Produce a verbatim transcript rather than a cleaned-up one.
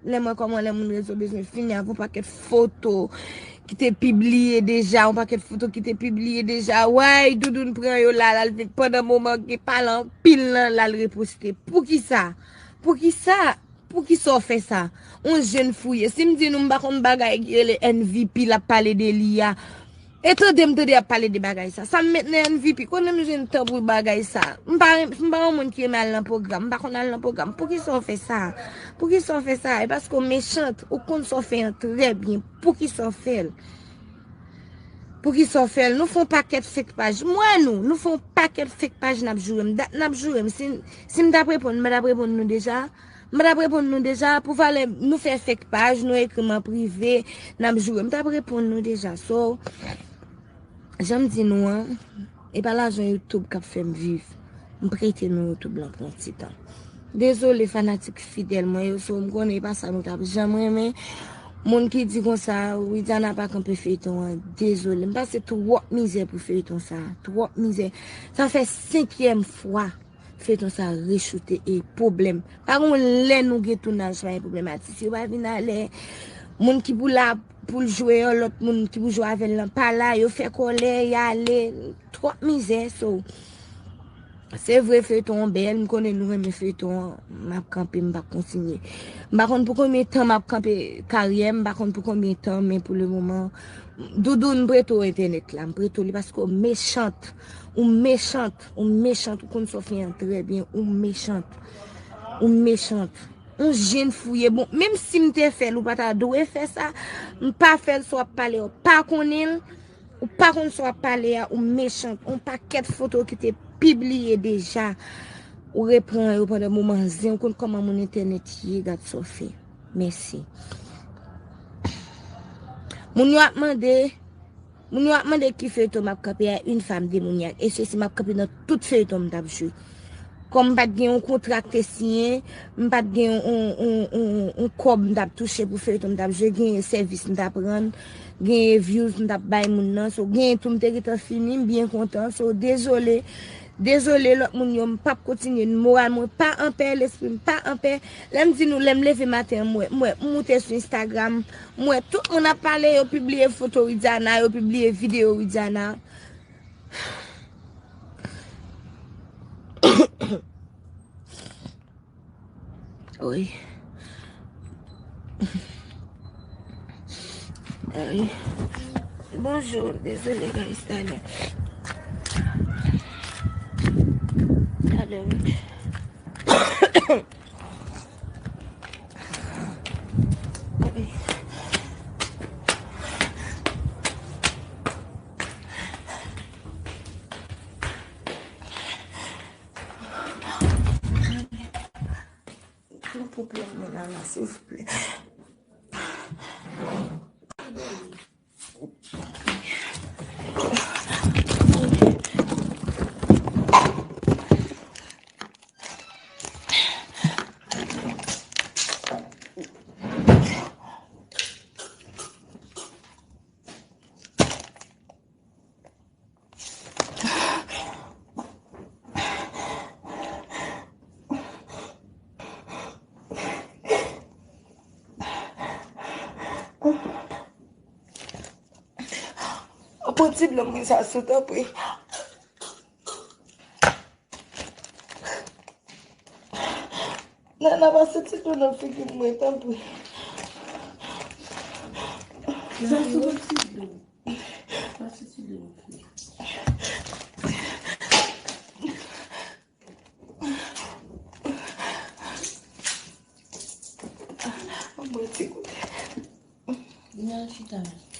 Lè m wè kòman lè moun rezo bezwen fini avè yon pakèt foto ki te pibliye deja, yon pakèt foto ki te pibliye deja. Way, Doudoun pran yo la, l al vin pandan moman gen pale anpil lan, l al reposte. Poukisa? Poukisa? Poukisa w fè sa? On jèn fouye. Si m di nou m pa konn bagay ki rele N V P, l ap pale de li a. E tande m tande y ap pale de bagay sa. Sa m met nan N V P, konnen m jwenn tan pou bagay sa. M pa, m pa yon moun ki renmen al nan pwogram, m pa konn al nan pwogram. Poukisa w fè sa? Poukisa w fè sa? E paske w mechant, ou konn sa w fè an trè byen. Poukisa w fè l? Poukisa w fè l? Nou fè yon pakèt fake paj. M wè nou, nou fè yon pakèt fake paj n ap joure m. Dat n ap joure m. Si, si m t ap reponn, m pa t ap reponn nou deja. M pa t ap reponn nou deja. Pou valè nou fè fake paj, nou ekri m an prive, n ap joure. M t ap reponn nou deja. So, jan m di nou an, e pa lajan YouTube k ap fè m viv. M prete nou YouTube lan pou yon ti tan. Dezole fanatik fidèl mwen yo, so m konnen e pa sa nou t ap janm renmen. Moun ki di konsa, Widiana pa kanpe feyton an, dezole. M pase twòp mizè pou feyton sa, twòp mizè. Sa fè senkyèm fwa feyton sa rechoute e pwoblèm. Pa gon lè nou gen tounaj pa gen pwoblèm. Atis yo pa vin alè. Moun ki pou la pou l jwe an, lòt moun ki pou jwe avè l lan pa la, yo fè kòlè, y ale. Twòp mizè, so. Se vre feyton an bèl, m konnen nou renmen feyton an, m ap kanpe, m p ap kontinye. M pa konn pou konbyen tan m ap kanpe karyè m, m pa konn pou konbyen tan, men pou le moman, Doudoun, m prete w entènèt la, m prete w li paske w mechant, ou mechant, ou mechant, ou konn sa w fè an trè byen, ou mechant, ou mechant. On jèn fouye, bon, menm si m te fè l, ou pa ta dwe fè sa, m pa fè l, sa w ap pale a, w pa konnen l, ou pa konn sa w ap pale a, ou mechant, on pakèt foto ki te pibliye deja, ou repran yo pandan moman zen, ou konn kòman moun entènèt ye, gad sa w fè. Mèsi. Moun yo ap mande, moun yo ap mande ki feyton m ap kanpe a, une femme démoniaque. E se si m ap kanpe nan tout feyton m t ap jwe. Kòm m pa t gen yon kontra k te siyen, m pa t gen yon, yon, yon, yon, yon kòb m t ap touche pou feyton m t ap jwe, genyen sèvis m t ap rann, genyen views m t ap bay moun nan. So, genyen tou m te gentan fini, m byen kontan. So, dezole, dezole lòt moun yo, m p ap kontinye. Moral mwen pa anpè, lespri m pa anpè. Lè m di nou, lè m leve maten an, m wè, m wè, m moute sou Instagram, m wè tout moun ap pale, yo pibliye foto Widiana, yo pibliye videyo Widiana. Wi. Ay. Bonjou, dezole, guys, talè. Talè, wi. Ay. Yon pwoblèm mwen la, la, silvouplè. Pran ti dlo mwen sa sou, tanpri. Nana, pase ti dlo nan figi mwen, tanpri. Sa sou ti dlo. Pase ti dlo nan figi. Ban mwen ti goute. Vin al chita la.